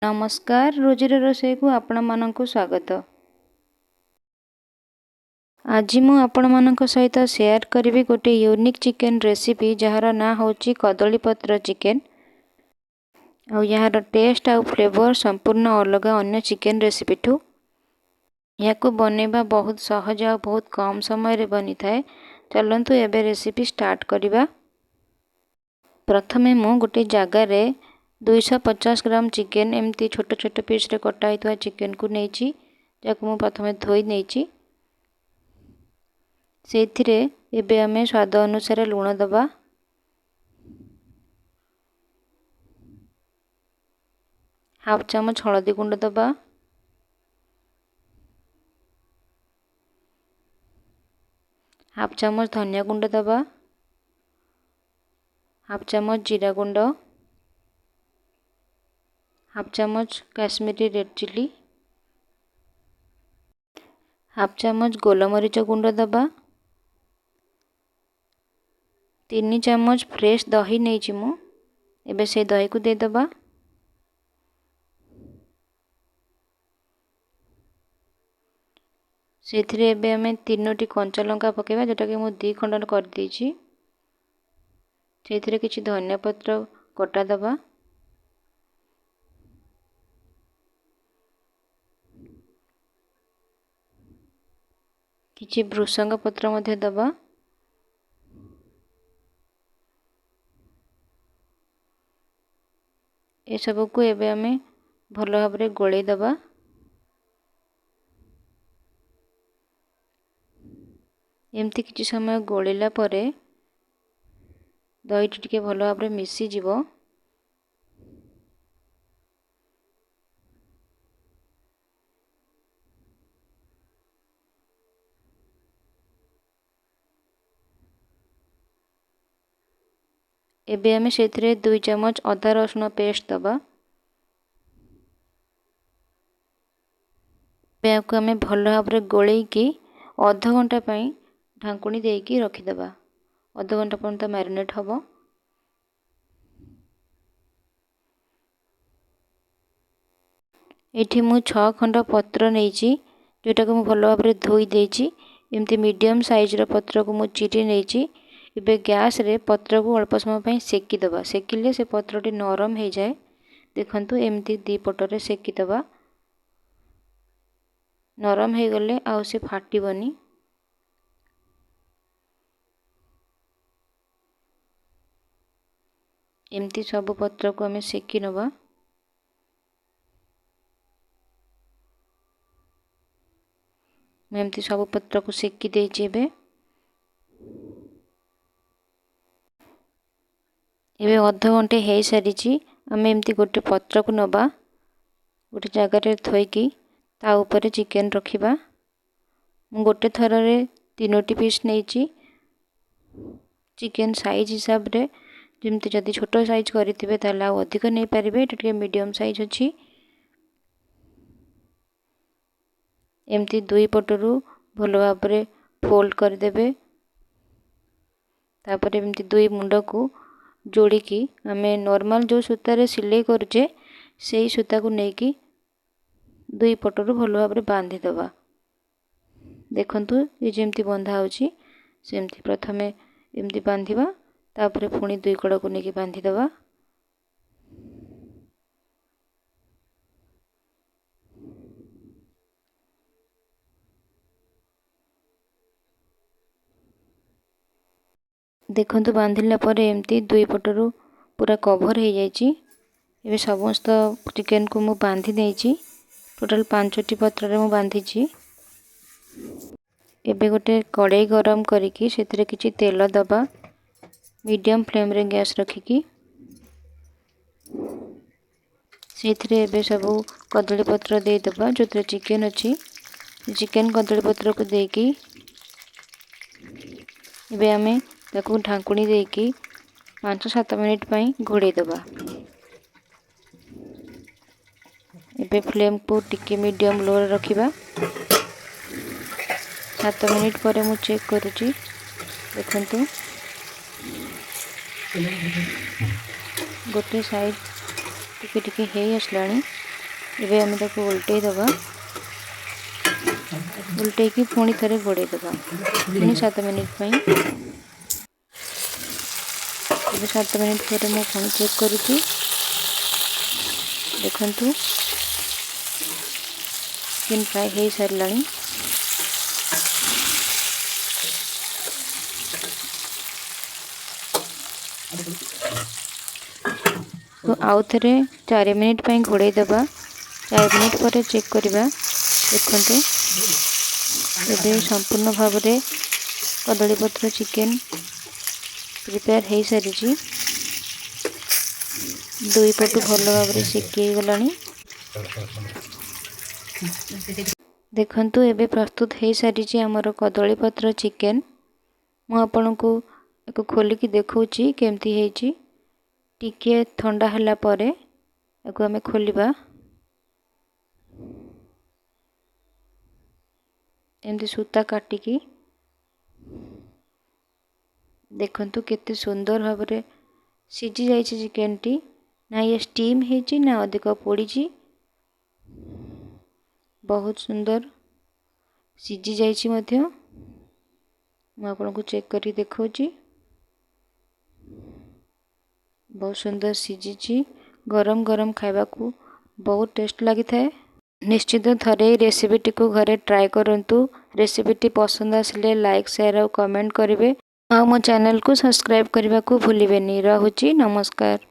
ନମସ୍କାର, ରୋଜିର ରୋଷେଇକୁ ଆପଣମାନଙ୍କୁ ସ୍ୱାଗତ। ଆଜି ମୁଁ ଆପଣମାନଙ୍କ ସହିତ ସେୟାର କରିବି ଗୋଟେ ୟୁନିକ୍ ଚିକେନ୍ ରେସିପି, ଯାହାର ନାଁ ହେଉଛି କଦଳୀ ପତ୍ର ଚିକେନ୍। ଆଉ ଏହାର ଟେଷ୍ଟ ଆଉ ଫ୍ଲେଭର ସମ୍ପୂର୍ଣ୍ଣ ଅଲଗା ଅନ୍ୟ ଚିକେନ୍ ରେସିପିଠୁ। ଏହାକୁ ବନେଇବା ବହୁତ ସହଜ ଆଉ ବହୁତ କମ୍ ସମୟରେ ବନିଥାଏ। ଚାଲନ୍ତୁ ଏବେ ରେସିପି ଷ୍ଟାର୍ଟ କରିବା। ପ୍ରଥମେ ମୁଁ ଗୋଟେ ଜାଗାରେ 250 ଗ୍ରାମ ଚିକେନ୍, ଏମିତି ଛୋଟ ଛୋଟ ପିସ୍ରେ କଟା ହେଇଥିବା ଚିକେନ୍କୁ ନେଇଛି, ଯାହାକୁ ମୁଁ ପ୍ରଥମେ ଧୋଇ ନେଇଛି। ସେଇଥିରେ ଏବେ ଆମେ ସ୍ୱାଦ ଅନୁସାରେ ଲୁଣ ଦେବା, ହାଫ୍ ଚାମଚ ହଳଦୀ ଗୁଣ୍ଡ ଦେବା, ହାଫ୍ ଚାମଚ ଧନିଆ ଗୁଣ୍ଡ ଦେବା, ହାଫ୍ ଚାମଚ ଜିରା ଗୁଣ୍ଡ, ହାଫ୍ ଚାମଚ କାଶ୍ମୀରୀ ରେଡ଼୍ ଚିଲି, ହାଫ୍ ଚାମଚ ଗୋଲମରିଚ ଗୁଣ୍ଡ ଦେବା। 3 ଚାମଚ ଫ୍ରେଶ୍ ଦହି ନେଇଛି ମୁଁ, ଏବେ ସେଇ ଦହିକୁ ଦେଇଦେବା। ସେଥିରେ ଏବେ ଆମେ 3ଟି କଞ୍ଚା ଲଙ୍କା ପକାଇବା, ଯେଉଁଟାକି ମୁଁ 2 ଖଣ୍ଡ କରିଦେଇଛି। ସେଇଥିରେ କିଛି ଧନିଆ ପତ୍ର କଟା ଦେବା। କିଛି ଭୃସଙ୍ଗ ପତ୍ର ମଧ୍ୟ ଦେବା। ଏସବୁକୁ ଏବେ ଆମେ ଭଲ ଭାବରେ ଗୋଳେଇ ଦେବା। ଏମିତି କିଛି ସମୟ ଗୋଳେଇଲା ପରେ ଦହିଟି ଟିକେ ଭଲ ଭାବରେ ମିଶିଯିବ। ଏବେ ଆମେ ସେଥିରେ 2 ଚାମଚ ଅଦା ରସୁଣ ପେଷ୍ଟ ଦେବା। ଏହାକୁ ଆମେ ଭଲ ଭାବରେ ଗୋଳେଇକି ଅଧଘଣ୍ଟା ପାଇଁ ଢାଙ୍କୁଣୀ ଦେଇକି ରଖିଦେବା। ଅଧଘଣ୍ଟା ପର୍ଯ୍ୟନ୍ତ ମ୍ୟାରିନେଟ୍ ହେବ। ଏଠି ମୁଁ 6 ଖଣ୍ଡ ପତ୍ର ନେଇଛି, ଯେଉଁଟାକୁ ମୁଁ ଭଲ ଭାବରେ ଧୋଇ ଦେଇଛି। ଏମିତି ମିଡ଼ିୟମ୍ ସାଇଜ୍ର ପତ୍ରକୁ ମୁଁ ଚିରି ନେଇଛି। ଏବେ ଗ୍ୟାସ୍ରେ ପତ୍ରକୁ ଅଳ୍ପ ସମୟ ପାଇଁ ସେକିଦେବା। ସେକିଲେ ସେ ପତ୍ରଟି ନରମ ହେଇଯାଏ। ଦେଖନ୍ତୁ, ଏମିତି ଦୁଇ ପଟରେ ସେକିଦେବା। ନରମ ହେଇଗଲେ ଆଉ ସେ ଫାଟିବନି। ଏମିତି ସବୁ ପତ୍ରକୁ ଆମେ ସେକି ନେବା। ମୁଁ ଏମିତି ସବୁ ପତ୍ରକୁ ସେକି ଦେଇଛି। ଏବେ ଅଧଘଣ୍ଟେ ହେଇସାରିଛି। ଆମେ ଏମିତି ଗୋଟେ ପତ୍ରକୁ ନେବା, ଗୋଟେ ଜାଗାରେ ଥୋଇକି ତା ଉପରେ ଚିକେନ୍ ରଖିବା। ମୁଁ ଗୋଟେ ଥରରେ 3ଟି ପିସ୍ ନେଇଛି। ଚିକେନ୍ ସାଇଜ୍ ହିସାବରେ, ଯେମିତି ଯଦି ଛୋଟ ସାଇଜ୍ କରିଥିବେ ତାହେଲେ ଆଉ ଅଧିକ ନେଇପାରିବେ। ଏଇଟା ଟିକେ ମିଡ଼ିୟମ୍ ସାଇଜ୍ ଅଛି। ଏମିତି ଦୁଇ ପଟରୁ ଭଲ ଭାବରେ ଫୋଲ୍ଡ କରିଦେବେ। ତାପରେ ଏମିତି ଦୁଇ ମୁଣ୍ଡକୁ ଯୋଡ଼ିକି ଆମେ ନର୍ମାଲ୍ ଯେଉଁ ସୂତାରେ ସିଲେଇ କରୁଛେ, ସେଇ ସୂତାକୁ ନେଇକି ଦୁଇ ପଟରୁ ଭଲ ଭାବରେ ବାନ୍ଧିଦେବା। ଦେଖନ୍ତୁ, ଏ ଯେମିତି ବନ୍ଧା ହେଉଛି ସେମିତି ପ୍ରଥମେ ଏମିତି ବାନ୍ଧିବା, ତାପରେ ପୁଣି ଦୁଇ କଡ଼କୁ ନେଇକି ବାନ୍ଧିଦେବା। ଦେଖନ୍ତୁ, ବାନ୍ଧିଲା ପରେ ଏମିତି ଦୁଇ ପଟରୁ ପୁରା କଭର୍ ହେଇଯାଇଛି। ଏବେ ସମସ୍ତ ଚିକେନ୍କୁ ମୁଁ ବାନ୍ଧି ଦେଇଛି। ଟୋଟାଲ୍ 5ଟି ପତ୍ରରେ ମୁଁ ବାନ୍ଧିଛି। ଏବେ ଗୋଟେ କଡ଼େଇ ଗରମ କରିକି ସେଥିରେ କିଛି ତେଲ ଦେବା, ମିଡ଼ିୟମ୍ ଫ୍ଲେମ୍ରେ ଗ୍ୟାସ୍ ରଖିକି। ସେଇଥିରେ ଏବେ ସବୁ କଦଳୀ ପତ୍ର ଦେଇଦେବା, ଯେଉଁଥିରେ ଚିକେନ୍ ଅଛି। ଚିକେନ୍ କଦଳୀ ପତ୍ରକୁ ଦେଇକି ଏବେ ଆମେ ତାକୁ ଢାଙ୍କୁଣୀ ଦେଇକି 5-7 ମିନିଟ୍ ପାଇଁ ଘୋଡ଼େଇ ଦେବା। ଏବେ ଫ୍ଲେମ୍କୁ ଟିକେ ମିଡ଼ିୟମ୍ ଲୋରେ ରଖିବା। 7 ମିନିଟ୍ ପରେ ମୁଁ ଚେକ୍ କରୁଛି। ଦେଖନ୍ତୁ, ଗୋଟେ ସାଇଡ଼୍ ଟିକେ ଟିକେ ହେଇ ଆସିଲାଣି। ଏବେ ଆମେ ତାକୁ ଓଲଟେଇ ଦେବା। ଓଲଟେଇକି ପୁଣି ଥରେ ଘୋଡ଼େଇ ଦେବା, ପୁଣି 7 ମିନିଟ୍ ପାଇଁ। ଏବେ 7 ମିନିଟ୍ ପରେ ମୁଁ ପୁଣି ଚେକ୍ କରୁଛି। ଦେଖନ୍ତୁ, ଚିକେନ୍ ଫ୍ରାଏ ହେଇସାରିଲାଣି। ତ ଆଉ ଥରେ 4 ମିନିଟ୍ ପାଇଁ ଘୋଡ଼େଇ ଦେବା। 4 ମିନିଟ୍ ପରେ ଚେକ୍ କରିବା। ଦେଖନ୍ତୁ, ଏବେ ସମ୍ପୂର୍ଣ୍ଣ ଭାବରେ କଦଳୀ ପତ୍ର ଚିକେନ୍ ପ୍ରିପେୟାର ହେଇସାରିଛି। ଦୁଇ ପଟୁ ଭଲ ଭାବରେ ସେକି ହେଇଗଲାଣି। ଦେଖନ୍ତୁ, ଏବେ ପ୍ରସ୍ତୁତ ହେଇସାରିଛି ଆମର କଦଳୀ ପତ୍ର ଚିକେନ୍। ମୁଁ ଆପଣଙ୍କୁ ଏକୁ ଖୋଲିକି ଦେଖାଉଛି କେମିତି ହେଇଛି। ଟିକିଏ ଥଣ୍ଡା ହେଲା ପରେ ଏକୁ ଆମେ ଖୋଲିବା। ଏମିତି ସୂତା କାଟିକି ଦେଖନ୍ତୁ, କେତେ ସୁନ୍ଦର ଭାବରେ ସିଝି ଯାଇଛି ଚିକେନଟି। ନା ଇଏ ଷ୍ଟିମ୍ ହେଇଛି, ନା ଅଧିକ ପୋଡ଼ିଛି। ବହୁତ ସୁନ୍ଦର ସିଝି ଯାଇଛି ମଧ୍ୟ। ମୁଁ ଆପଣଙ୍କୁ ଚେକ୍ କରି ଦେଖାଉଛି। ବହୁତ ସୁନ୍ଦର ସିଝିଛି। ଗରମ ଗରମ ଖାଇବାକୁ ବହୁତ ଟେଷ୍ଟ ଲାଗିଥାଏ। ନିଶ୍ଚିତ ଥରେ ଏଇ ରେସିପିଟିକୁ ଘରେ ଟ୍ରାଏ କରନ୍ତୁ। ରେସିପିଟି ପସନ୍ଦ ଆସିଲେ ଲାଇକ୍, ସେୟାର ଆଉ କମେଣ୍ଟ କରିବେ ଆଉ ମୋ ଚ୍ୟାନେଲକୁ ସବସ୍କ୍ରାଇବ୍ କରିବାକୁ ଭୁଲିବେନି। ରହୁଛି, ନମସ୍କାର।